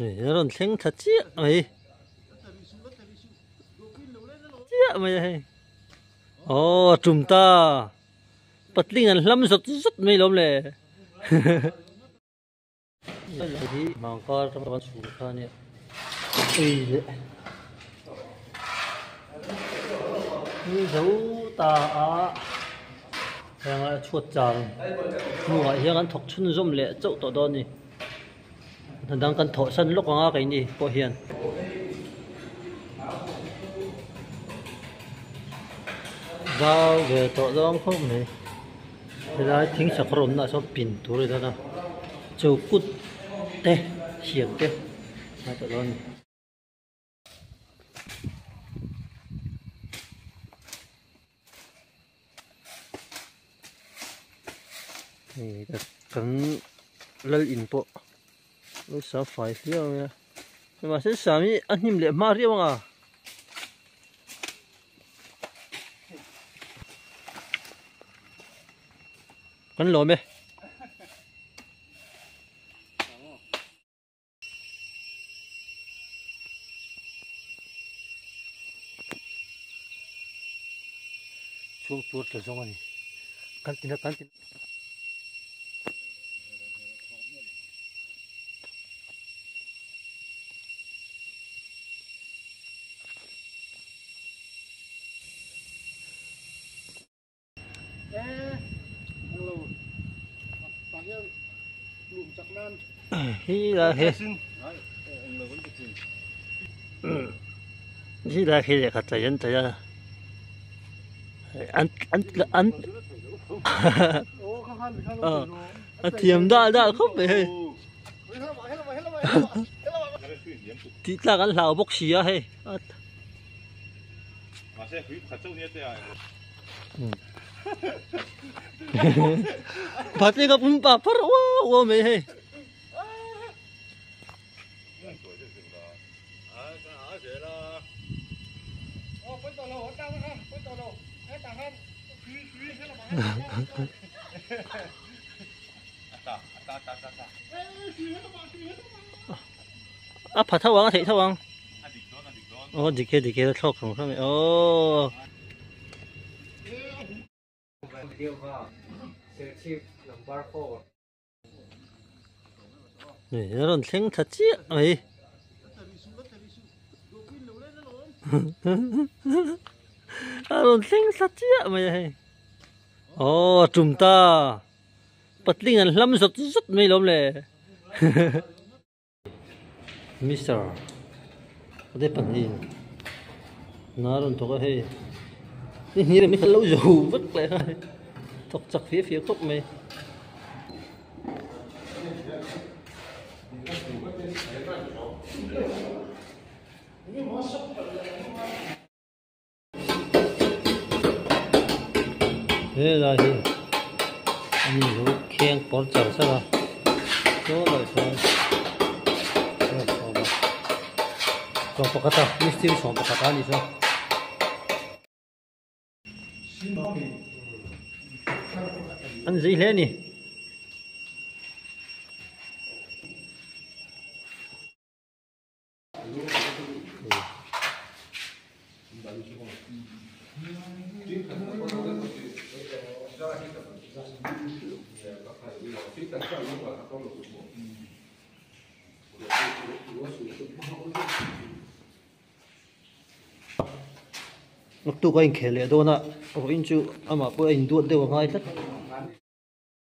A rawn thleng tha chiah mai chiah mai a hei aw a tum ta patling an hlam zawt zawt mai lawm le helai hi mangkar atang chuan chhun kha ania ei leh ni zo ta a heng a chhuat char hnuah hian an thawk chhunzawm leh chauh tawh dawn a ni. Hna dang kan thawh san lawk ang a keini pawh hian. Zau ve tawh zawng khawp mai. Helai thing sakawr awmna ah sawn pin tur a ni dawn a. Chokut te siam te a tawh dawn a ni. Hei kan lal in pawh lo sa fai hliau mai a mahse sam hi a hnim leh hma riau ang a. Kan lawm e. Chhung tur tla zawng a ni kan tina kan ti Hi là he hi là khi lehkha chei an chei a an an an a thiam dah dah khawp mai hei tih tlak an hlau bawk si a hei. Patling a pum pa phar uau uau mai hei. A pha tho ang a theih tho ang. Aw dik e dik e thlawk hram hram e aw. Hei a rawn thleng tha chiah mai. A rawn thleng thla chiah mai a hei. Aw a tum ta. Patling an hlam zawt zawt mai lawm le. Mister te pahnih hna a rawn thawk a hei ni hnih leh mi lo zo vek leh a thawk chak fia fia khawp mai. Helai hi an lo kheng pawr char char a saw lai sawn sawm pakhat a mistiri sawm pakhat a ni chuan. An zei hle a ni. Naktuk a inkhel leh dawn a, vawiin chu amah pawh a induat deuh a ngai tlat.